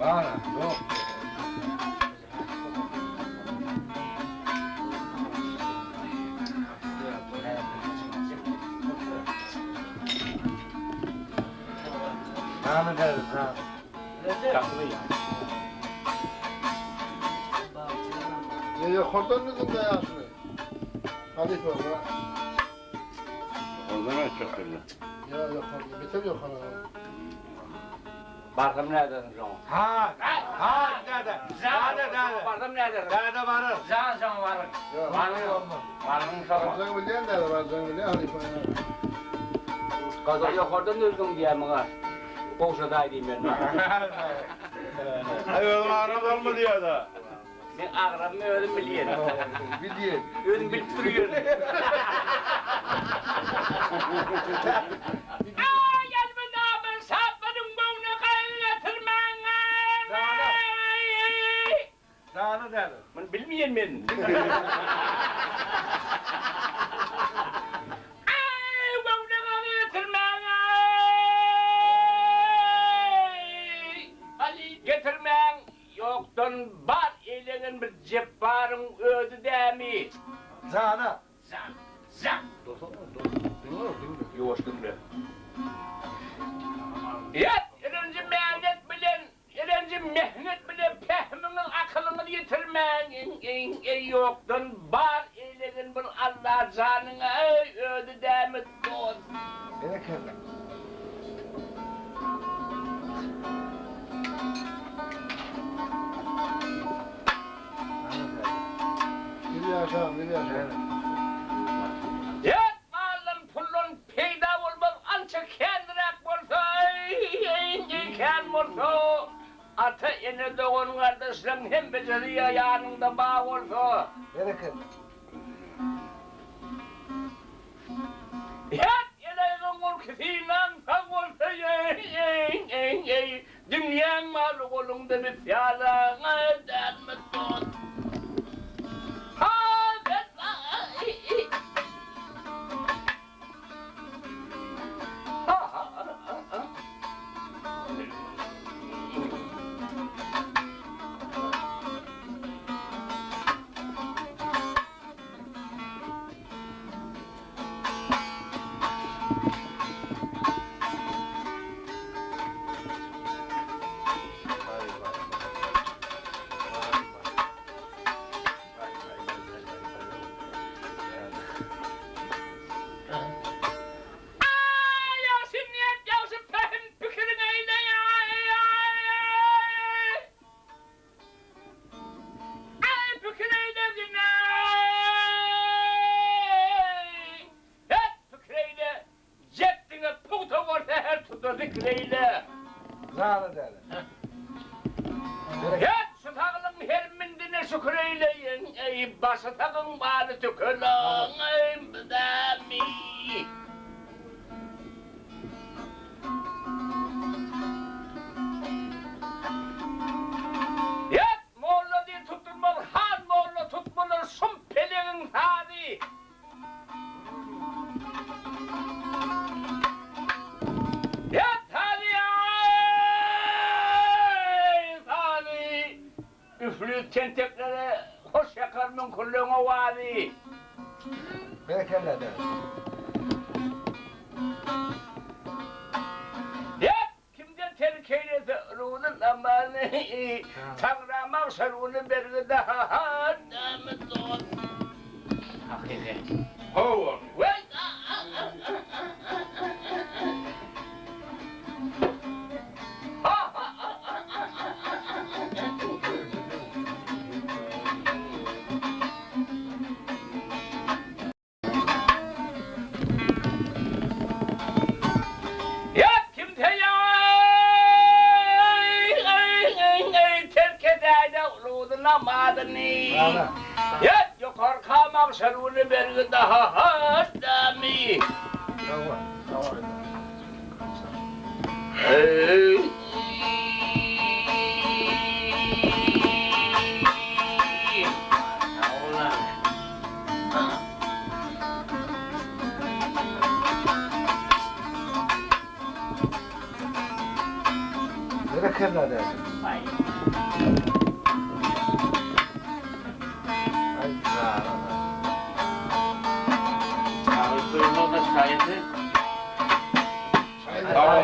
Bar, ýok. Jana däde, jana. Ne ýokardan düzüň-de ýaşuly. Halypa, bura. Ýokardan aýtjak ýerde. Ýa ýokarda, beter ýokara. Barsam nädersiň şoňa? Ha, ha, däde. Däde, däde. Barsam nädersiň? Däde barar. Jan şoňa barar. Ýa, olmaz. Bargyn şoňa. Barjagyny bilýän däde, barjagyny bilýän halypa. Gaza ýokardan düzdüň diýýär muňa. Gowşadaý diýmen. Aý özüň agram alma diýýär-de. Men agramymy özüm bilýän. Bilýän. Özüm bilip durýan. Aý, elmydama şapadyň göwne gaýgy getirmäň. Jana. Jana däde. Muny bilmeýän men. Aý, göwne gaýgy getirmäň. Aý, getirmäň. Ýokdan bar eýlegen bir Jepbaryň özi dämi? Jana! Jan! Jan! Diňle, diňle. Ýuwaş diňle. Ýat, irinji mähnet bilen, irinji mähnet bilen pähimiňiz, akylyňyz ýetirmäň, eý, ýokdan bar eýlegen bir Alla janyň, eý, özi dämi, dost? Berekella. Bir ýaşa, bir ýaşa. Ýat maldan puldan peýda bolmaz ança känräk bolsa eý kän bolsa ata ene dogan gardaşlaň hemmejesi ýanyňda ba bolsa. Berekella. Ýat elegiň gulky synaň sag bolsa eý dünýäň maly goluňda biz ýalaň dälmi dost. Aý, ýagşy niýet, ýagşy pähim pikiriň eýleýär. Aý, pikir eýlegin-eý! Het, pikir eýle! Jetdiňe pugta bol säher turda zikr eýle! Jana däde. Het, şu saglygyň her mindine şükür eýleýin, eý, başy sagyň maly tükeniň, eý, müdämi! Ýat, molla diýip tutulmaz, han molla tutmalar şum pelegiň sazy. Ýat, sazy-aý, sazy! Üflüp tenteklere hoş ýakar müňkürleň owazy. Berekella däde. Ýat, kimde terk eýlese runy namany, Taňra magşar güni bergi dahan näme dost. Hakyky. Hawa. Weý. Ýat kimse terk edäýde uludy namazyny. Ýat ýokarka magşar güni bergi daha hasdamy. Berekella dede. Ay. Ay zara. Ağzı da çaydı. Çay da.